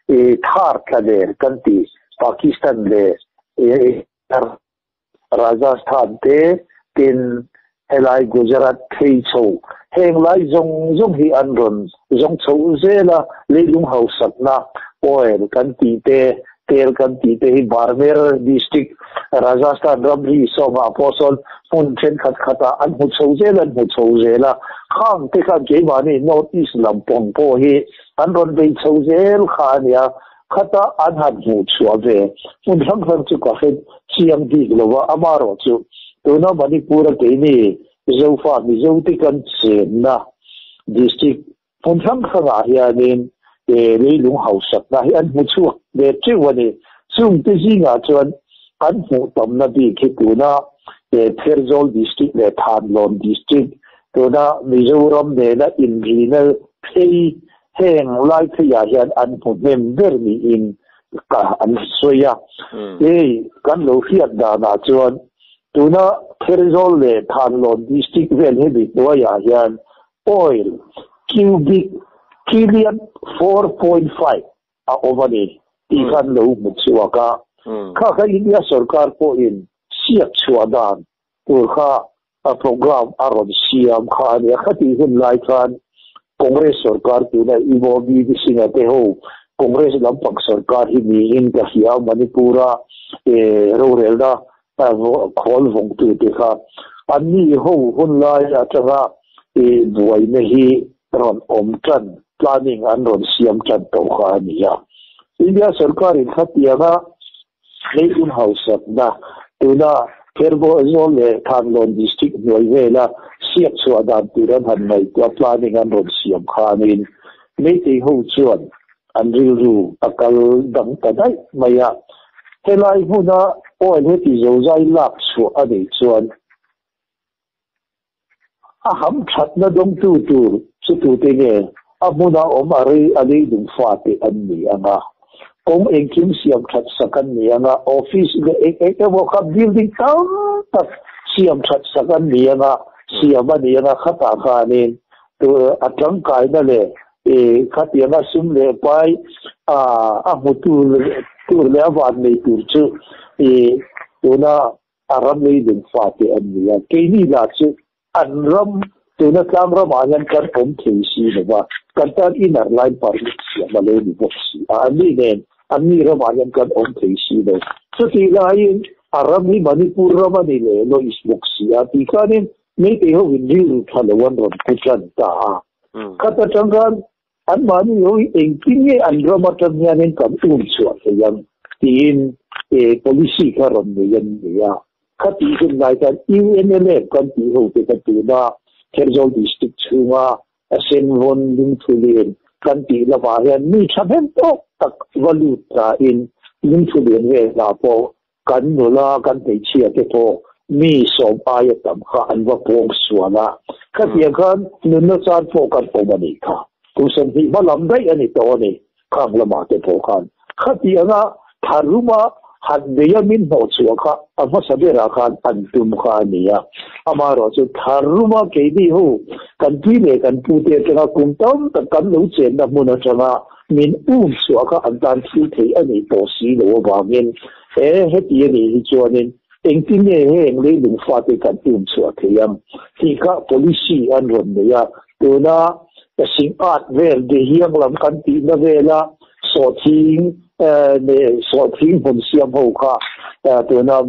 i Thar thlaler kan tih Pakistan leh Rajasthan te tin helai Gujarat phei chho heng lai zawng zawng hi an rawn zawng chho zel a, leilung hausakna oil kan tih te, tel kan tih te hi Barmer district Rajasthan ramri sawmah pawh sawn hmun thenkhat khatah an hmu chho zel an hmu chho zel a, khang te khan keimahni North East lampang pawh hi an rawn bei chho zel kha a nia. Khata an han hmuh chhuah ve hmun hrang hrang chu ka hre chiang bik lo a, amaherawh chu tuna Manipur-a keini Zofa Mizote kan chenna district hmun hrang hrangah hianin leilung hausakna hi an hmu chhuak ve teuh a ni. Chungte zingah chuan an hmuh tamna bik hi tuna Pherzawl district leh Thanlawn district tuna Mizoram nena inrina phei Heng lai pheiah hian an hmu hnem ber niin ka an sawi a. Hei kan lo hriat danah chuan tuna Pherzawl leh Thanlawn district vel hemi hnuaiah hian oil cubic trillion 4.5 a awm a ni tih khan lo hmu chhuak a. Kha kha India sorkar pawhin siak chhuah dan tur kha a program a rawn siam kha a nia. Khatih hun lai khan Congress sorkar tuna Ibobi Singh-a te ho Congress lampang sorkar hi niin ka hria Manipur-a rorelna khawl vawngtu te kha. Anni ho hun lai atanga buaina hi Ron om tan planning an ron siam tan to kha ania. India sarkar in khatianga leilung hausak na tuna Kherbo zol le Thanlon district hnuai vela siak chhuah dan tur an han ngaih tuah planning an rawn siam khanin Meitei ho chuan an rilru a kal dang ta daih mai a. Helai hmuna oil heti zozai lak chhuah a nei chuan a ham thatna dawngtu tur chu tute nge a hmuna awm a rei a leilung fate an ni ang a, kawng engkim siam that sak an ni ang a, office leh eng eng emaw kha building tam tak siam that sak an ni ang a, siam a ni ang a, khatah khanin a tangkaina leh khatianga sum leh pai a hmutu tur leh a van nei tur chu tuna a ram leilung fate an ni a, keini lah chu an ram tuna tlang ramah hian kan awm thei si lo va, kan tan inner line permit siam a lo ni bawk si a, an ni nen an ni ramah hian kan awm thei si lo. Chutih laiin a ram hi Manipur ram a ni leh lawih bawk si a tih khanin Meitei ho in rilru tha lo an rawn pu tan ta a. Khat atang khan anmahni ho hi engtin nge an ram atang hianin kan um chhuah thei ang tiin policy kha rawn nei an ni a. Khatih hun lai khan UNLF kan tih ho te kha tuna Kherzawl District chhunga Senvawn Lungthulian kan tih lamah hian mi thahnem tawk tak va lut tain Lungthulian velah pawh Kan nula, kan hmeichhia te pawh mi sawm aia tam kha an va pawng sual a, khatiang khan nunna chan pawh kan awm a nih kha. Kum 20 hma lam daih a ni tawh a ni, khang lamah te pawh khan. Khatianga tharuma han beia min hnawh chhuah kha a hmasa berah khan an tum kha a ni a. Amaherawhchu tharuma keini ho kan pi leh kan pute atanga kum tam tak kan lo chenna hmun atanga Min um chhuah kha an tan thil theih a nih tawh si lo avangin he heti a nih hi chuanin engtin nge heng leilung fate kan um chhuah thei ang tih kha policy an rawn nei a. Tuna sing at vel Dehiang lam kan tihna vela sawhthing leh sawhthing hmun siam ho kha tuna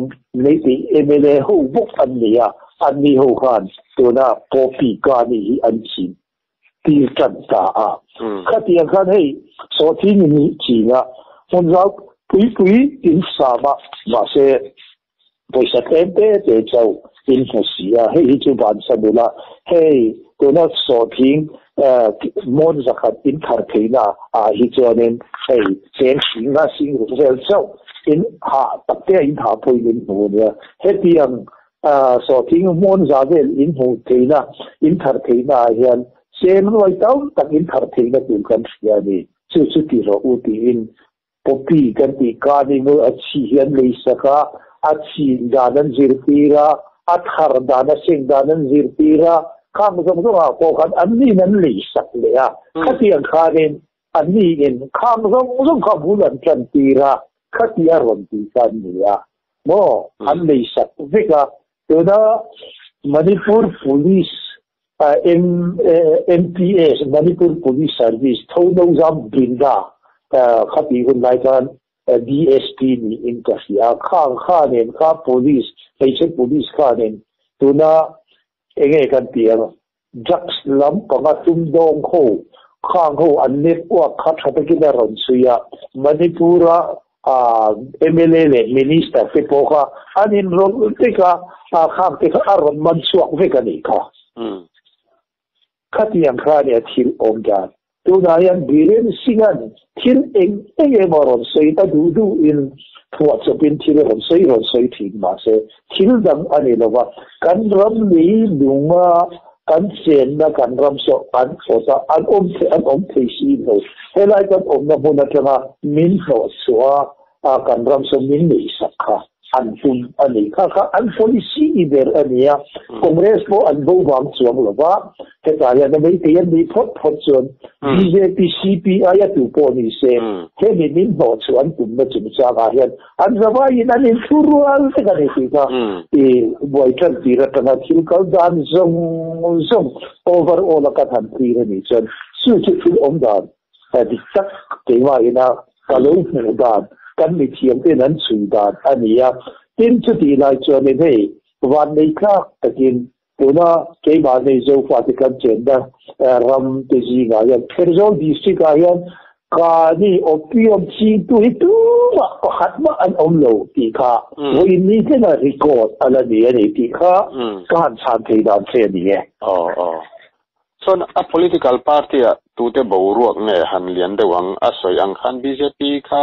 Meitei mla ho bawk an nei a, anni ho khan tuna Poppy Kani hi an chim. Tir tan ta a. Khatiang khan hei sawhthing in ching a, hmun zau pui pui in sam a, mahse pawisa tlem te te chauh in hmu si a, hei hi chu bansa nula hei tuna sawhthing mawn zakhat in thar theihna ah hi chuanin hei cheng sing nga sing ruk vel chauh in hah tak te a in hah pawhin in hmu ania. Hetiang Sawhthing hmun za vel in hmuh theihna, in thar theihna ah hian cheng ruai tam tak in thar theihna tur kan hria a ni. Chu chu ti rawh u tiin Poppy kan tih kani nge a chhi hi an lei sak a, a chin dan an zirtir a, a thar dan a seng dan an zirtir a, khang zawng zawng ah pawh khan an niin an lei sak leh a, khatiang khanin an niin khang zawng zawng kha bul an tan tir a, khati a rawn tih kha an ni a. Maw an nei sak vek a, tuna Manipur Police MPS, Manipur Police Service, Tho No Zam Brinda kha tih hun lai khan DSP niin ka hria a, khang kha nen kha Police, hmeichhe Police kha nen tuna enge kan tih ang Drugs lam panga tum dawng ho khang ho an network kha tha takin a rawn chhui a, Manipur-a mla leh Minister te pawh kha an inrawlh vek a, khang te kha a rawn man chhuak vek a nih kha. Khatiang kha a nia thil awm dan. Tunah hian Biren Singh-a'n thil eng eng emaw rawn sawi ta duh duhin phuahchawpin thil rawn sawi rawn sawi thin mahse thil dang a ni lova, kan ram lei lunga kan chenna kan ram saw an awt a, an awm thei an awm thei si lo. Helai kan awmna hmun atanga min hnawhchhuah a kan ram saw min neihsak kha. An tum a ni. Kha kha an policy ni ber a ni a. Congress pawh an bo vang chuang lo va, hetah hian a meitei an nih phawt phawt chuan bjp, CPI a tu pawh ni se, hemi min hnawh chu an tumna chungchangah hian an zavaiin an inthlu rual vek a ni tih kha i buai tan tir atanga thil kal dan zawng zawng overall a kan han thlir a nih chuan chu chu thil awm dan Dik tak keimah ina ka lo hmuh dan, kan mithiam ten an chhui dan a ni a. Tin, chutih lai chuanin hei vannei tlak takin Tuna keimahni Zofa te kan chenna ram te zingah hian Pherzawl district ah hian Kani opium chingtu hi tumah pakhat mah an awm lo tih kha vawiin ni thleng a record a la ni a ni tih kha ka han chhan thei dan che a ni e. Aw aw. Chuan a political party ah tute boruak nge han lian deuh ang a sawi ang khan bjp kha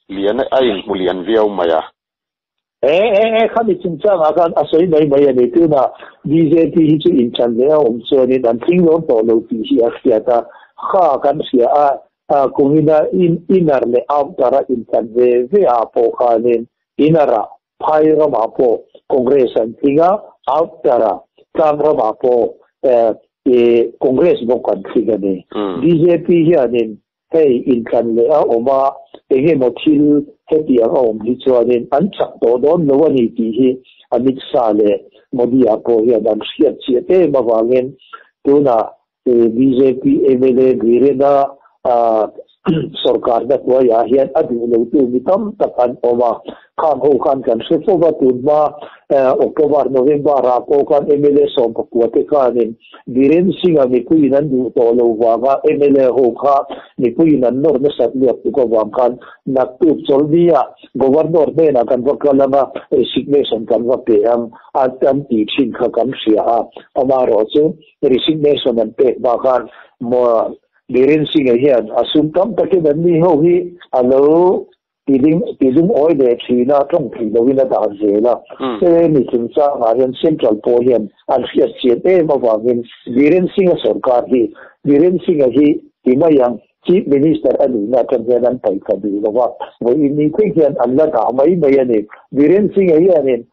lian a inhmu lian viau mai a. E e e khami chungchangah khan a sawi mai mai a ni. Tunah bjp hi chu inchan leh a awm chuanin an tling dawn tawh lo tih hi a hriat a, kha kan hria a, kumina inner leh outer a inchan ve ve ah pawh khanin inner ah phai ramah pawh Congress an tling a, outer ah tlang ramah pawh Congress bawk an tling a ni. Bjp hianin Hei inthlan leh a awm a, eng emaw thil hetiang a awm hi chuanin an chak tawh dawn lo a ni tih hi Amit Shah leh Modi-a pawh hian an hriat chiah em avangin tunah bjp mla Biren-a sorkarna hnuaiah hian a duh lotu mi tam tak an awm a. Khang ho khan kan hre fo va, tun hma October, November-ah pawh khan mla 19 te khanin Biren Singh-a mipuiin an duh tawh lo vanga mla ho kha mipuiin an nawr nasat luat tuk avang khan naktuk chawlhnia Governor hnenah kan va kal ang a, resignation kan va pe ang a an tih thin kha kan hria a. Amaherawhchu resignation an pek hma khan Biren Singh-a hian a sum tam takin an ni ho hi a lo Tilungawi leh thina tawng thei loin a dah zel a. Hemi chungchangah hian Central pawh hian an hriat chian em avangin Biren Singh-a sorkar hi Biren Singh-a hi ti mai ang, Chief Minister a nihna atang hian an paih thla duh lo va, vawiin ni thleng hian an la dah mai mai a ni. Biren Singh-a hianin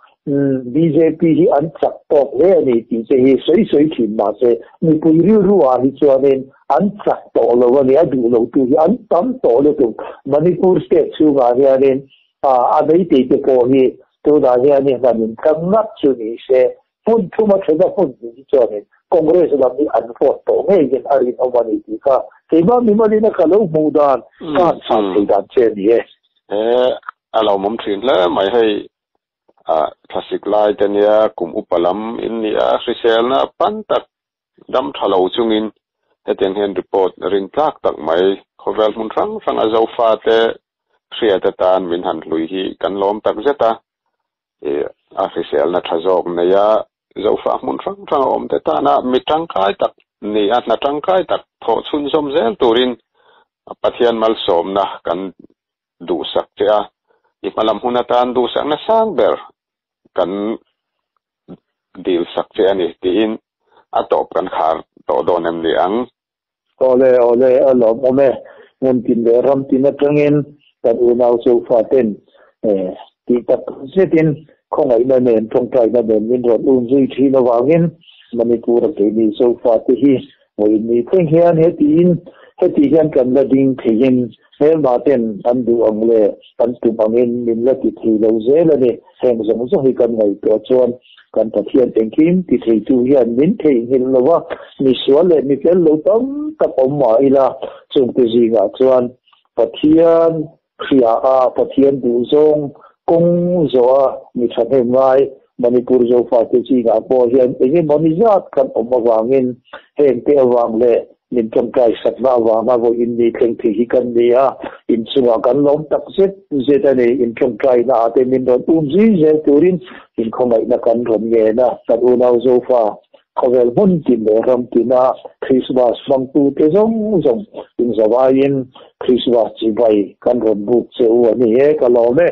bjp hi an chak tawk hle a ni tih te hi sawi sawi thin mahse mipui rilru ah hi chuanin an chak tawh lo a ni, a duh lo tu hi an tam tawh lutuk. Manipur state chhungah hianin a meitei te pawh hi tunah hianin han intlang ngat chu ni se, hmun thum a then a hmun hnih hi chuanin Congress lam hi an vote tawh ngeiin a rinawm a ni tih kha keimah mimalina ka lo hmuh dan ka han chhan thei dan che a ni e. He a lawmawm thin hle mai hei. A thlasik lai te nia kum upa lam in ni a, hriselna pan tak dam tha lo chungin hetiang hian report rin tlak tak mai khawvel hmun hrang hrang a Zofa te hriat atan min han hlui hi kan lawm tak zet a, ih a hriselna tha zawk nei a Zofa hmun hrang hrang a awm te tana mi tangkai tak ni a, hna tangkai tak thawh chhunzawm zel turin Pathian malsawmna kan duhsak che a, i hmalam hun atan duhsakna sang ber kan dil sak che a ni tiin a tawp kan khar tawh dawn em ni ang? Awle, awle, a lawmawm e. Hmun tin leh ram tin atangin kan unau Zofa ten tih tak zetin khawngaihna nen tawngtaina nen min rawn um zui thin avangin Manipur a keini Zofa te hi Vawiin ni thleng hian hetiin heti hian kan la ding theiin hmelma ten an duh ang leh an tum angin min la ti thei lo zel a ni. Heng zawng zawng hi kan ngaihtuah chuan kan Pathian engkim ti theitu hian min theihnghilh lo va, misual leh mi fel lo tam tak awm mah ila chungte zingah chuan Pathian hria a, Pathian duhzawng kawng zawh a mi thahnem ngai Manipur Zofate zingah pawh hian eng emaw ni zat kan awm avangin hengte avang leh min tawngtai sakna avanga vawiin ni thleng thei hi kan ni a, inchungah kan lawm tak zet zet a ni. In tawngtaina ah te min rawn um zui zel turin inkhawngaihna kan rawn ngen a, kan unau Zofa Khawvel hmun tin leh ram tina Krismas hmangtute zawng zawng inzavaiin Krismas chibai kan rawn buk che u a ni e, ka lawm e.